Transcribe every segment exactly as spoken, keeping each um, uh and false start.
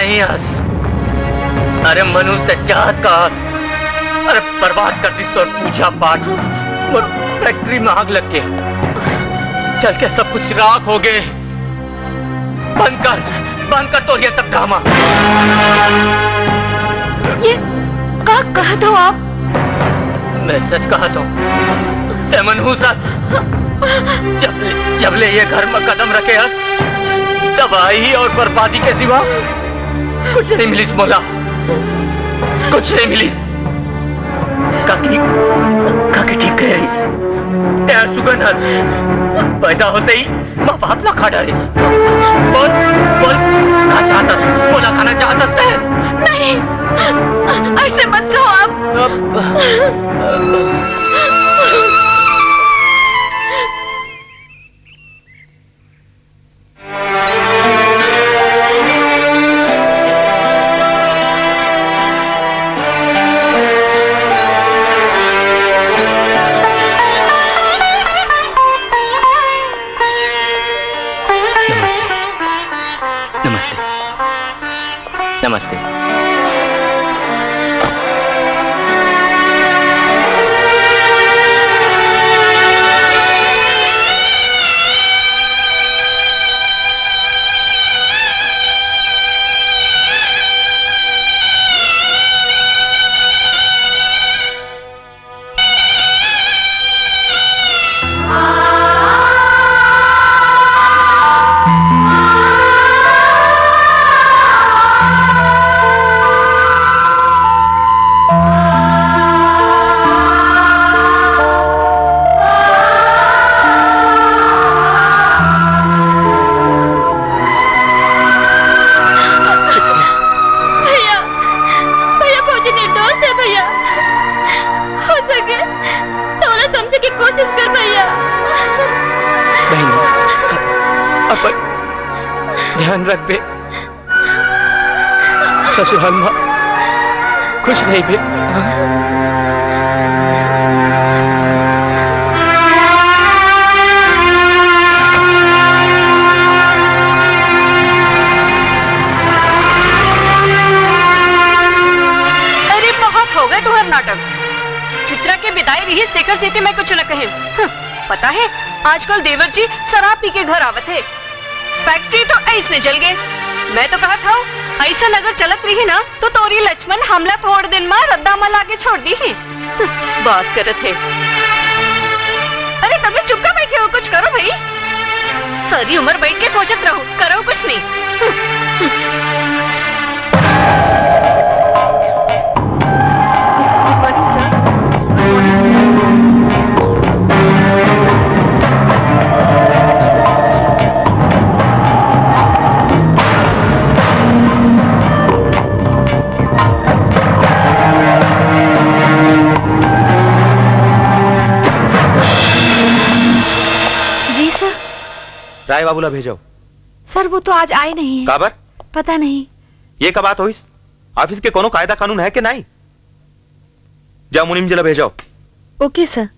नहीं हस। अरे मनुष्य ते चाहत का हस। अरे बर्बाद कर दिस तोर पूजा पाठ। मोर फैक्ट्री में आग लग के। चल के सब कुछ राख हो गए। बंद कर, बंद कर तोर ये सब ड्रामा। ये का कहत हो आप? मैं सच कहत हूँ। ते मनहूस हस। जब, जब ले ये घर में कदम रखे हस, तबाही और बर्बादी के सिवा कुछ नहीं मिलिस मोला, कुछ नहीं मिलिस। काकी, काकी ठीक कहे रहिस। ते सुगन हस। पैदा होते ही माँ बाप ला खा डारिस। बोल, बोल, का चाहत हस? मोला खाना चाहत हस ते? नहीं, ऐसे मत कहो आप। नमस्ते। नमस्ते। भैया, भैया, भौजी निर्दोष हे भैया। हो सके त ओला समझे के कोशिश कर भैया। बहिनी, अ-, अपन ध्यान रखबे। ससुराल में खुश रहिबे। अरे, बहुत हो गए तुम्हार नाटक। चित्रा के बिदाई रिहिस, तेकर सेती मैं कुछ न कहे। हं, पता है, आजकल देवर जी शराब पी के घर आवत हे। फैक्ट्री तो ऐसने जल गए। मैं तो कहत हूँ, ऐसन अगर चलत रही ना, तो तोरी लक्ष्मण हमला थोड़ दिन मा रद्दा मा लाके छोड़ दी ही। बात करत हे। अरे, तब चुप का बैठे हो, कुछ करो भाई। सारी उम्र बैठ के सोचत रहो, करो कुछ नहीं। Good morning, sir. Good morning, sir. जी सर। राय बाबू ला भेजो। सर, वो तो आज आए नहीं है। काबर? पता नहीं। ये का बात होइस? ऑफिस के कोनो कायदा कानून है कि नहीं? जाओ, मुनीम जी ला भेजो। ओके सर।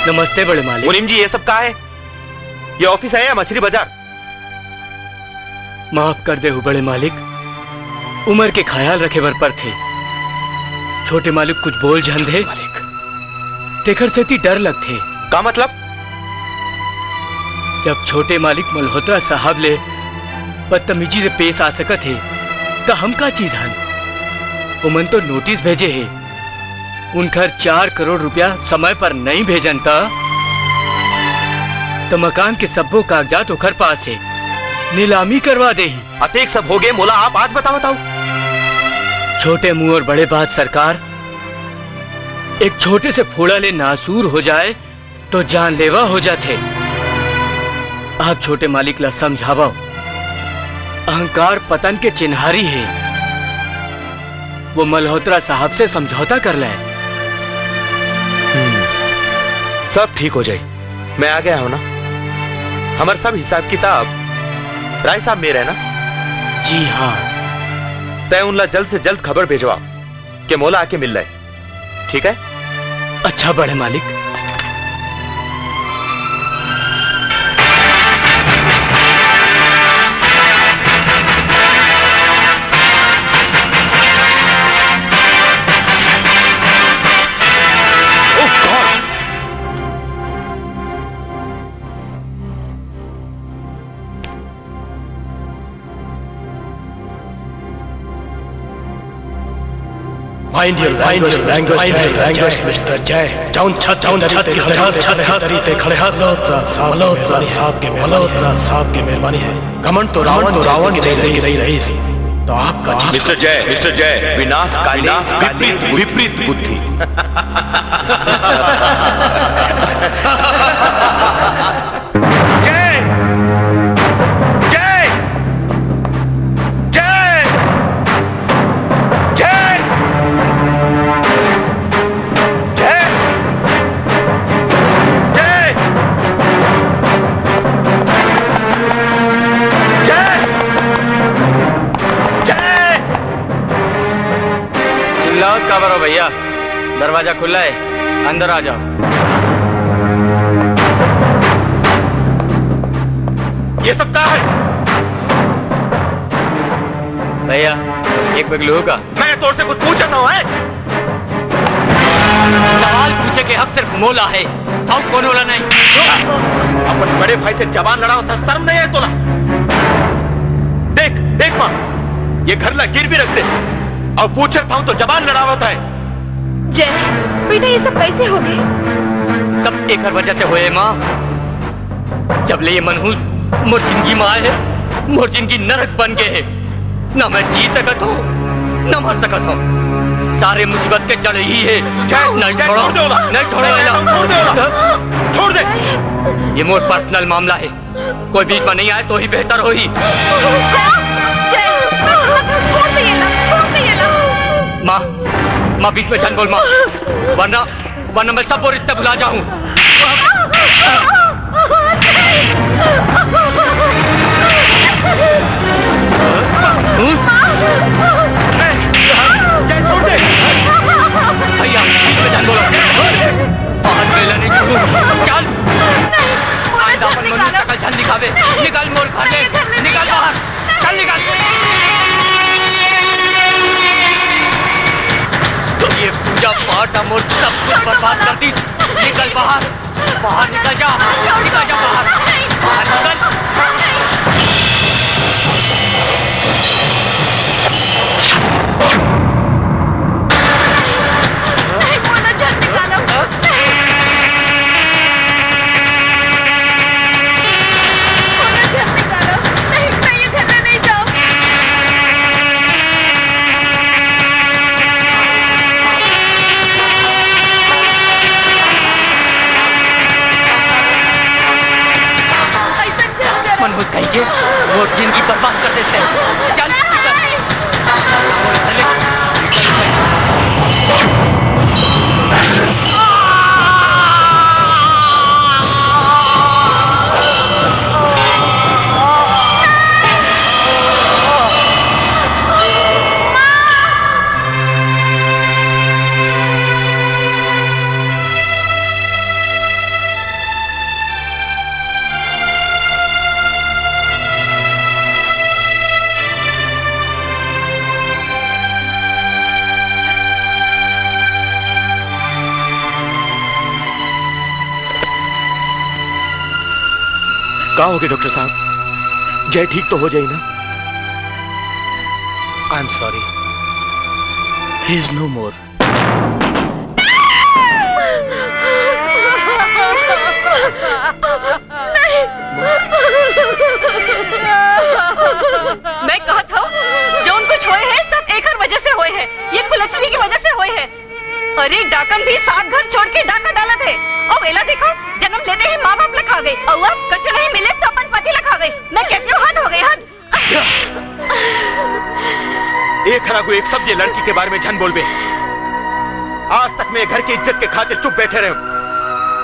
नमस्ते बड़े मालिक। मुनीम जी, ये सब का है? ये ऑफिस है या मछली बाजार? माफ कर देहू बड़े मालिक, उमर के ख्याल रखे बर परथे। छोटे मालिक कुछ बोल झन दे, तेकर सेती डर लगथे। का मतलब? जब छोटे मालिक मल्होत्रा साहब ले बदतमीजी ले पेश आ सकत हे, त हम का चीज हन? ओमन तो नोटिस भेजे हे, उनकर चार करोड़ रुपया समय पर नहीं भेजन त, त मकान के सब्बो कागजात ओखर पास हे, नीलामी करवा देही। अतेक सब हो गए, मोला आप आज बतावत हव। छोटे मुंह और बड़े बात सरकार, एक छोटे से फोड़ा ले नासूर हो जाए तो जानलेवा हो जाथे। आप छोटे मालिक ला समझावव, अहंकार पतन के चिन्हारी हे। वो मल्होत्रा साहब से समझौता कर लें। हम्म, सब ठीक हो जाई। मैं आ गया हूं ना, हमर सब हिसाब किताब राय साहब मेर है ना? जी हाँ। तय उनला जल्द से जल्द खबर भेजवा। के मोला आके मिल ले, ठीक है? अच्छा बड़े मालिक। Mind your language, Mister Jay. Don't touch, don't touch, खड़े हाथ, खड़े हाथ, खड़े हाथ। मल्होत्रा साहब के मेहरबानी है। घमंड तो रावण, रावण जैसे कि रईस। तो आपका मिस्टर जय, मिस्टर जय, विनाश काले विपरीत, विपरीत बुद्धि। जय! जय! जय! जय! जय! जय! जय! जय! चिल्लावत काबर हो भैया? दरवाजा खुला है, अंदर आ जाओ। ये सब क्या है? भैया, एक peg लूं का? मैं तोर से कुछ पूछत हंव, हैं? सवाल पूछे के हक सिर्फ मोला है, अउ कोनो ला नहीं। अपन बड़े भाई से जबान लड़ावत हस, शर्म नहीं आय तोला? देख, देख माँ, ये घर ला गिरवी रख दे, अउ पूछत हंव तो जबान लड़ावत हे। जय, बेटा, ये सब कैसे हो गए? सब एकर वजह से होए, माँ। जब ले ये मनहूस मोर जिंदगी में आए हे, मोर जिंदगी नरक बन गए हे। ना मैं जी सकत हंव, ना मर सकत हंव। सारे मुसीबत के जड़ यही हे। जय, नहीं जय, छोड़ो, छोड़ दे ओला। नहीं छोड़ो जय, एला। छोड़ दे ओला। छोड़ दे। ये मोर personal मामला हे, कोई बीच में नहीं आए तो ही बेहतर होही। जय, छोड़ दे एला, छोड़ दे एला। माँ, माँ, बीच में झन बोल माँ, वरना, वरना मैं सब वो रिश्ते भुला जाऊं। भैया, बीच में झन बोलो। बाहर गैला नहीं छोड़ू। चल। आइंदा अपन मनुष्य का झन दिखावे। निकल मोर घर ले। निकल बाहर। चल निकल। तो ये पूजा पाठ अउ मोर सब कुछ बर्बाद कर दिस। निकल बाहर, बाहर निकल जा, निकल जा बाहर, बाहर निकल। नहीं, मोला झन निकालो। नहीं। मोला झन निकालो। नहीं, मैं ये घर में नहीं जाऊँ। ऐसा झन करो। मनहूस कहीं के, मोर जिंदगी बर्बाद कर देते हैं। चल, निकल। का होगे डॉक्टर साहब? जय ठीक तो हो जाही ना? I am sorry. He is no more. नहीं। मैं कहत हंव, जौन कुछ होए हे, सब एकर वजह से होए हे। ये कुलछनी के वजह से होए हे। अरे, डाकन भी सात घर छोड़ के डाका डालत हे। अउ एला देखो, जन्म लेते ही माँ बाप ला खा गे। अउ अब कछु नहीं मिले तो अपन पति ला खा गे। मैं कहती हूँ, हद हो गई, हद। एक हरा को एक सब ये लड़की के बारे में झन बोलबे। आज तक मैं घर की इज्जत के खातिर चुप बैठे रहे हूं,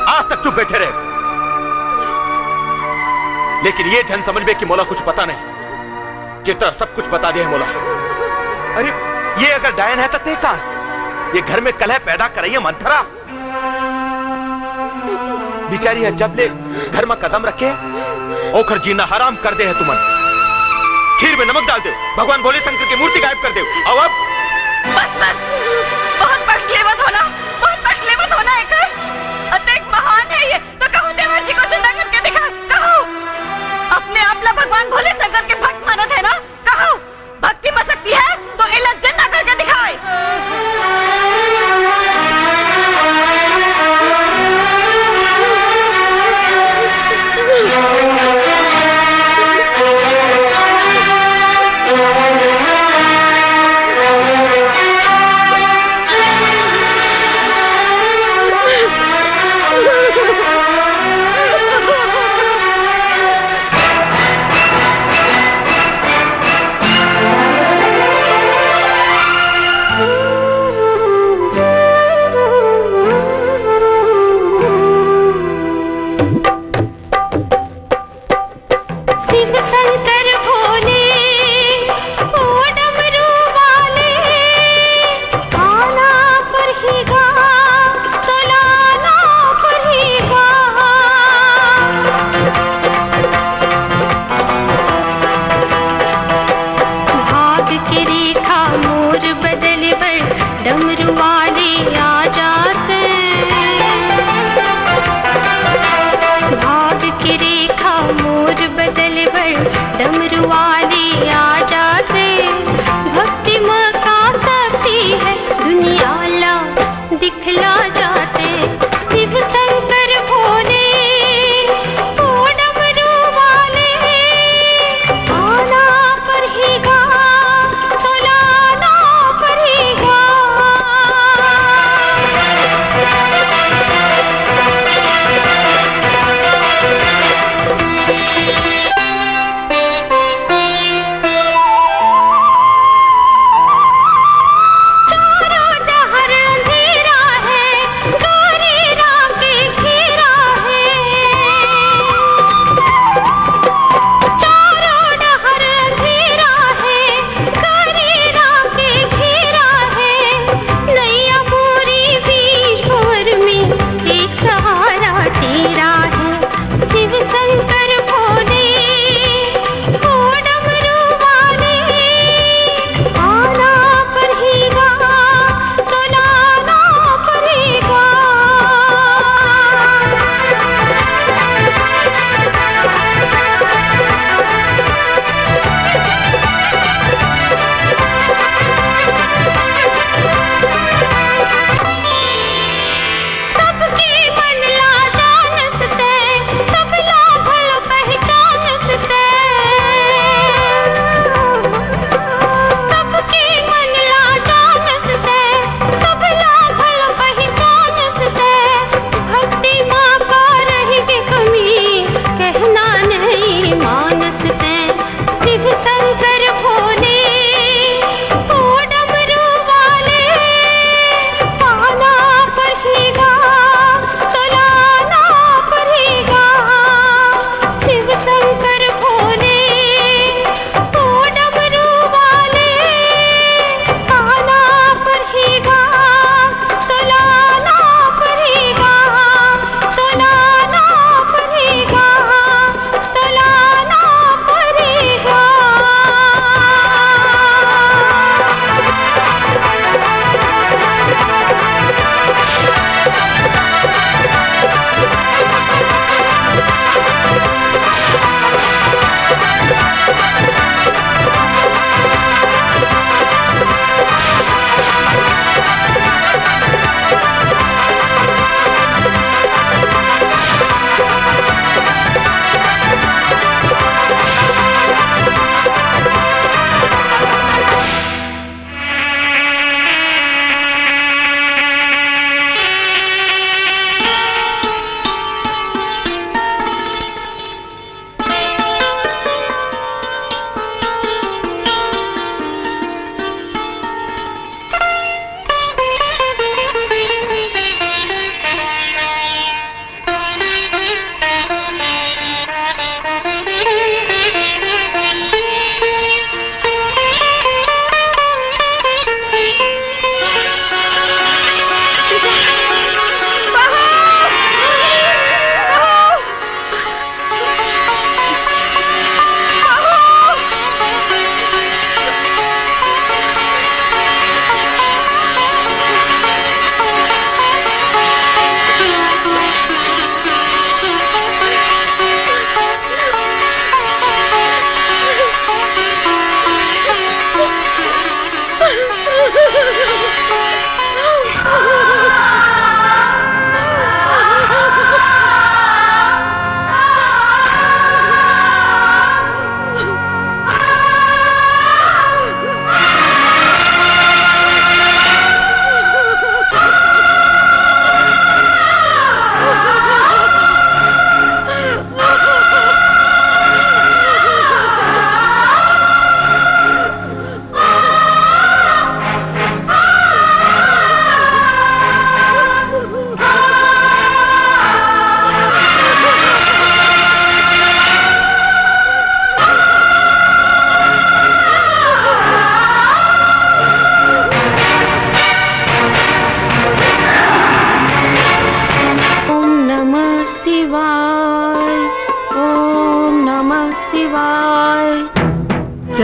आज तक चुप बैठे रहे हूं। लेकिन ये झन समझबे कि मोला कुछ पता नहीं, कि तेला सब कुछ बता दे हे मोला। अरे, ये अगर डायन हे तो ते का? ये घर में कलह पैदा करइया मंथरा। बिचारी ह जब ले घर म कदम रखे, ओखर जीना हराम कर दे हे तुमन। खीर में नमक डाल देव, भगवान भोले शंकर की मूर्ति गायब कर देव। अउ अब बस, बस, बहुत बख्श लेवत हो ना, बहुत बख्श लेवत हो ना एकर। अतेक महान हे ये, तो कहूँ देवर्षि को जिंदा करके दिखा, कहूँ। अपने आप ला भगवान भोले शंकर के भक्त मानत हे ना, कहूँ। भक्ति में शक्ति हे तो एला जिंदा करके दिखाए। शिव शंकर भोले, ओ डमरू वाले, आना पड़ही गा, तोला आना पड़ही गा। भाग के रेखा मोर बदले बर डमरू वाले आ जाते। भाग के रेखा मोर बदले बर डमरू वाले आ जाते। भक्ति म का शक्ति हे, दुनिया ला दिखला जाते। शिव शंकर भोले, ओ डमरू वाले, आना पड़ही गा, तोला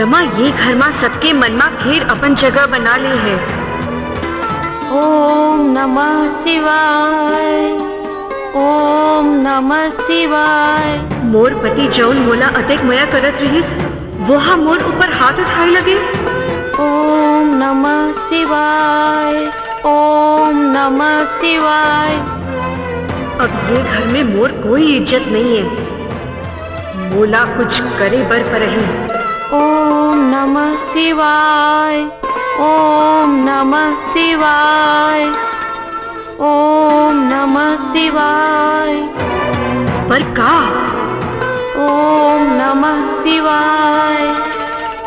माँ, ये घर मा सबके मन मा फेर अपन जगह बना ले हे। ओम नमः शिवाय, ओम नमः शिवाय। मोर पति जऊन मोला अतेक मया करत रिहिस, वो हा मोर ऊपर हाथ उठाए लगे। ओम नमः शिवाय, ओम नमः शिवाय। अब ये घर में मोर कोई इज्जत नहीं है। मोला कुछ करे बर परही। ओम नमः शिवाय, ओम नमः शिवाय, ओम नमः शिवाय। पर का? ओम नमः शिवाय,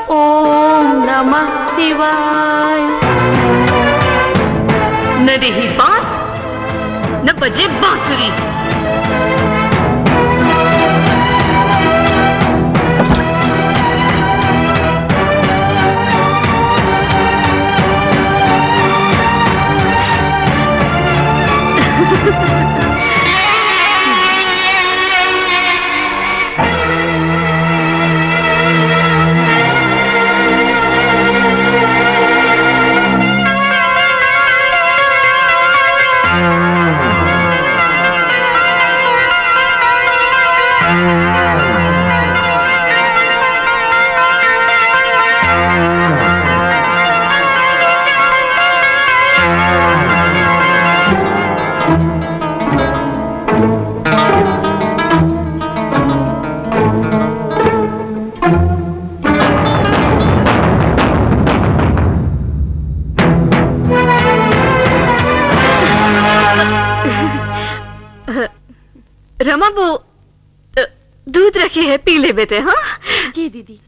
ओम नमः शिवाय। न रही बांस, न बजे बांसुरी। रमा, वो, अ, दूध रखे है, पी लेबे ते, हाँ? जी दीदी।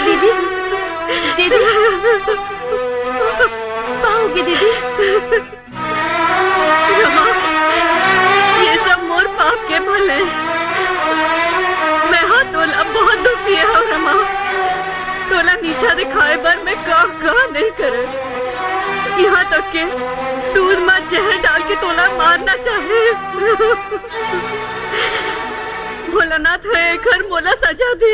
दीदी, दीदी, का होगे दीदी? रमा, ये सब मोर पाप के फल हे। मैं हा तोला बहुत दुखी हव रमा। तोला नीचा दिखाए बर मैं का का नहीं करे। यहाँ तक के दूध में जहर डाल के तोला मारना चाहे। भोलानाथ हे, एकर मोला सजा दे।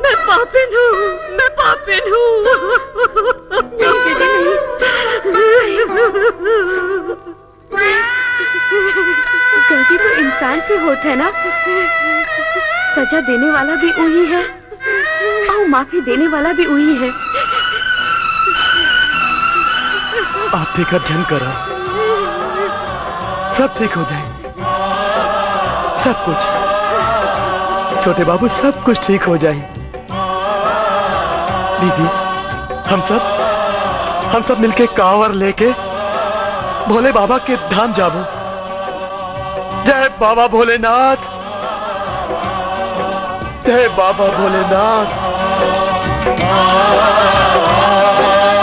मैं पापिन हूँ, मैं पापिन हूँ। नहीं दीदी, नहीं। गलती तो इंसान से होत हे ना। सजा देने वाला भी उही हे अउ माफी देने वाला भी उही हे। आप फिकर झन करा, सब ठीक हो जाए। सब कुछ, छोटे बाबू, सब कुछ ठीक हो जाए। दीदी, हम सब, हम सब मिलके कांवर लेके भोले बाबा के धाम जाबो। जय बाबा भोलेनाथ, जय बाबा भोलेनाथ,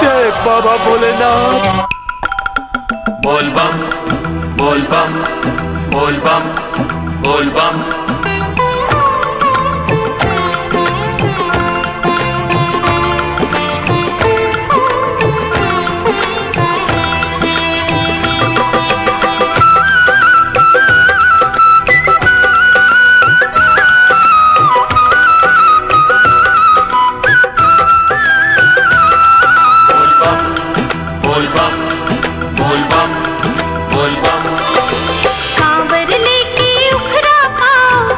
जय बाबा भोलेनाथ। बोल बम, बोल बम, बोल बम, बोल बम। बोल बम, बोल बम, बोल बम, बोल बम। कांवर लेके उखरा पाँव,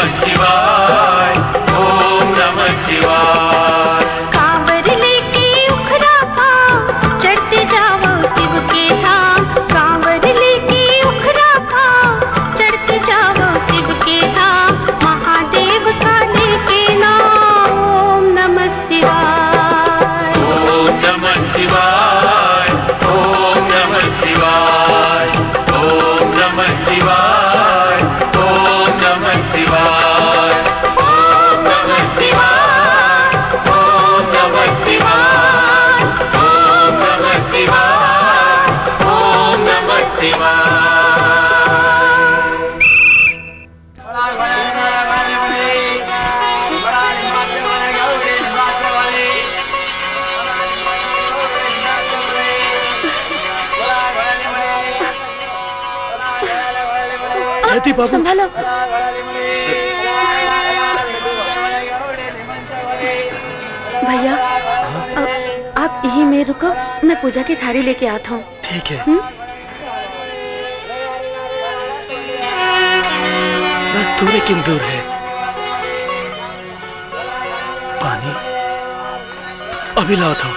शिवाय, ओम नमः शिवाय। कांवर लेके उखरा पा, चढ़ते जावो शिव के धाम। कांवर लेके उखरा पा, चढ़ते जावो शिव के धाम। महादेव का लेके नाम, ओम नमः शिवाय। ओम नमः शिवाय, ओम नमः शिवाय, ओम नमः शिवाय, ओम नमः शिवाय, ओम नमः शिवाय, ओम नमः शिवाय, ओम नमः शिवाय, ओम नमः शिवाय। जयदीप बाबू। संभालो। भैया, अ, आप यहीं में रुको, मैं पूजा की थारी लेके आता हूँ। ठीक है। हम्म? बस थोड़े किम दूर है। पानी अभी लाता हूँ।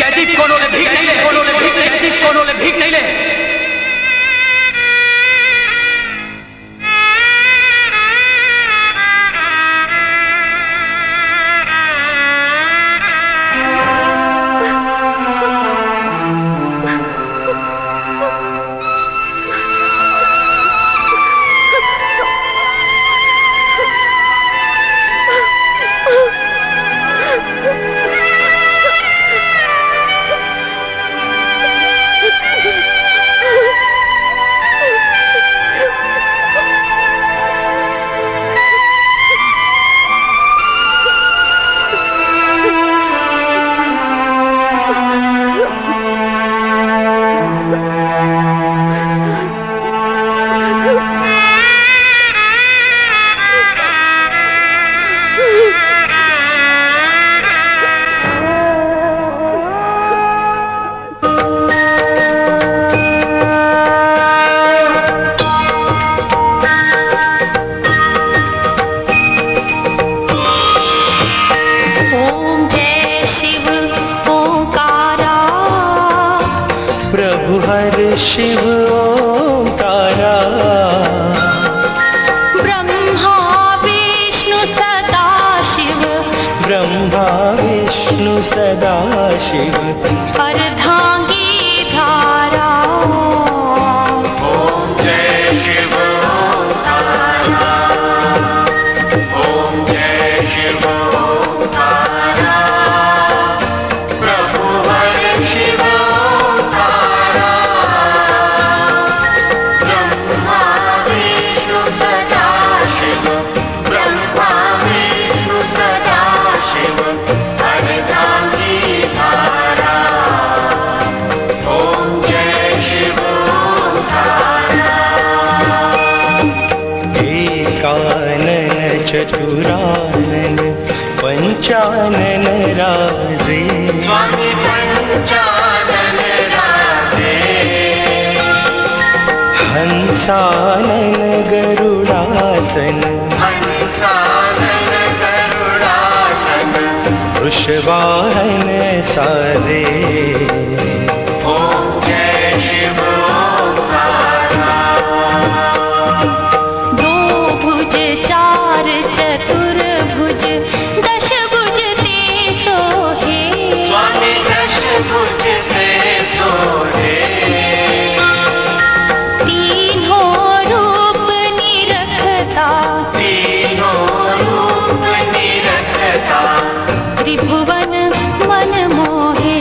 जयदीप कोनो ले भीख नहीं ले, कोनो ले भीख नहीं ले, जयदीप कोनो ले भीख नहीं ले। ओम जय शिव ओंकारा। प्रभु हर शिव ओंकारा। ब्रह्मा विष्णु सदा शिव। ब्रह्मा विष्णु सदा शिव। अर्धांगी धारा। ओम जय शिव ओंकारा। ओम जय शिव ओंकारा। प्रभु हर शिव ओंकारा। ब्रह्मा विष्णु सदा शिव। ब्रह्मा विष्णु सदा शिव। अर्धांगी धारा। ओम जय शिव ओंकारा। एकानन चतुरानन पंचानन राजे। स्वामी पंचानन राजे। हंसानन गरुडासन। हंसानन गरुडासन। वृषवाहन साजे। ओम जय शिव ओंकारा। दो भुज चार चतुर्भुज दश भुज ते सोहे। स्वामी दश भुज ते सोहे। तीनों रूप निरखता। तीनों रूप निरखता। त्रिभुवन मन मोहे।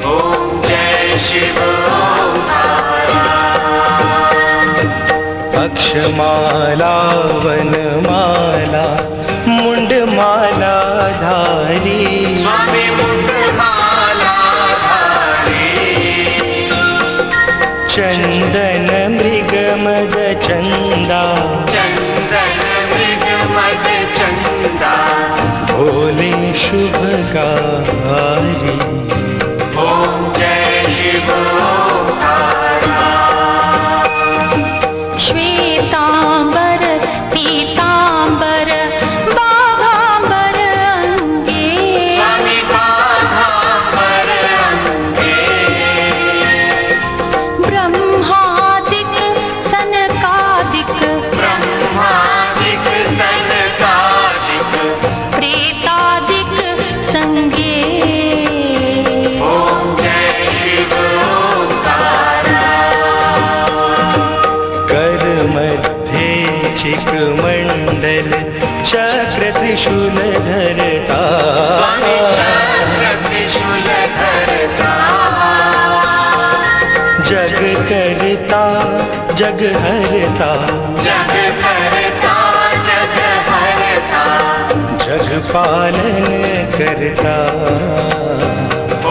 ओम जय शिव ओंकारा। अक्षमाला वनमाला मुंडमाला धारी। स्वामी मुंडमाला धारी। चंदन मृग मद चंदा। चंदन मृग मद चंदा। भोले शुभकारी। ओम जय शिव ओंकारा। श्वेतांबर पीतांबर बाघांबर अंगे। स्वामी बाघांबर अंगे। ब्रह्मादिक सनकादिक। ब्रह्मादिक सनकादिक। प्रेतादिक संगे। ओम जय शिव ओंकारा। कर मध्य चिक मंडल चक्र त्रिशूल धरता। स्वामी चक्र त्रिशूल धरता। जग करता जग हरता। जग करता जग हरता। जग पालन करता।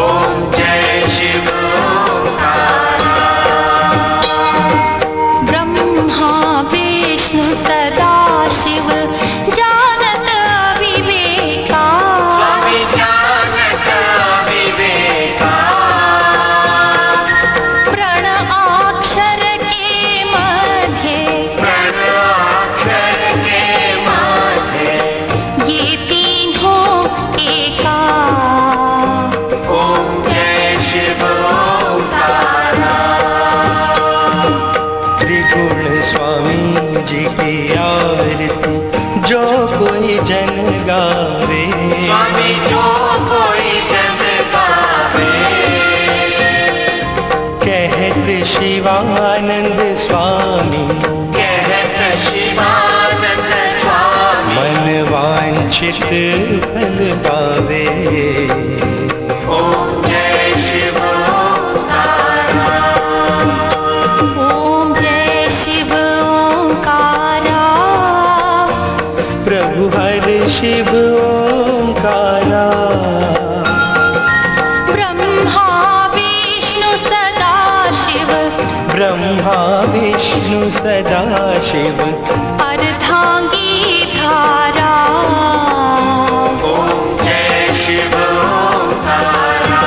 ओम जय शिव ओंकारा। ब्रह्मा विष्णु सदा शिव जानत विवेका। स्वामी जानत विवेका। प्रण अक्षर के मध्य। प्रण अक्षर के मध्य। ये तीनों एका। ओम जय शिव ओंकारा। त्रिगुण स्वामी जी की आरती जो कोई जन गावे। स्वामी जो कोई जन गावे। कहत शिवानंद स्वामी। कहत शिवानंद स्वामी। मन वांछित फल पावे। ओम जय शिव ओंकारा। ओम जय शिव ओंकारा। प्रभु हर शिव ओंकारा। ब्रह्मा विष्णु सदा शिव। ब्रह्मा विष्णु सदा शिव। अर्धांगी धारा। ओम जय शिव ओंकारा।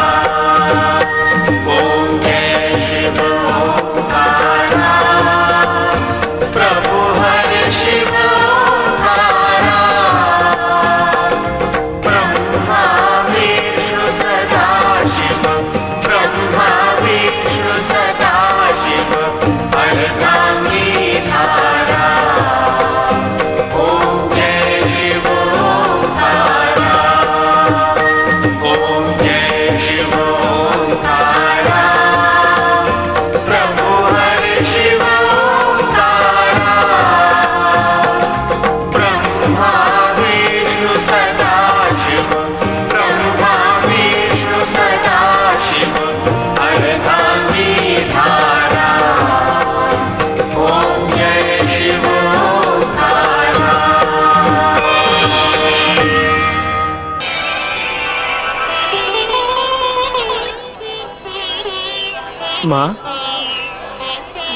ओम जय शिव ओंकारा। प्रभु हर शिव ओंकारा। ब्रह्मा विष्णु सदा शिव। ब्रह्मा विष्णु सदा शिव। अर्धांगी धारा। ओम जय शिव ओंकारा। ओम जय शिव ओंकारा। प्रभु हर शिव ओंकारा। ब्रह्मा विष्णु सदा शिव। ब्रह्मा विष्णु सदा शिव। अर्धांगी धारा। ओम जय शिव ओंकारा। माँ।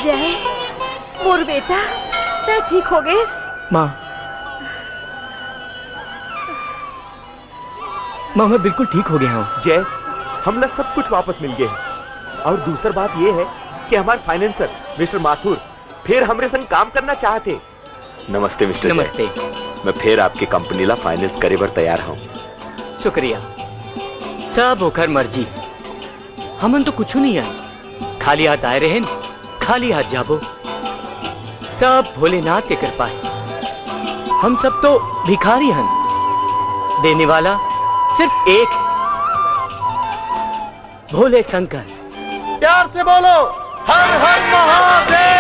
जय, मोर बेटा, तैं ठीक हो गए? माँ, माँ, मैं बिल्कुल ठीक हो गया हूँ। जय, हमला सब कुछ वापस मिल गए हे। और दूसर बात ये हे कि हमार फाइनेंसर मिस्टर माथुर फेर हमरे संग काम करना चाहत हे। नमस्ते मिस्टर जय। नमस्ते। मैं फेर आपके कंपनी ला फाइनेंस करे बर तैयार हूँ। शुक्रिया, सब ओकर मर्जी। हमन तो कुछु नहीं आए, खाली हाथ आए रहेन, खाली हाथ जाबो। सब भोलेनाथ के कृपा हे। हम सब तो भिखारी हन, देने वाला सिर्फ एक हे, भोले शंकर। प्यार से बोलो, हर हर महादेव।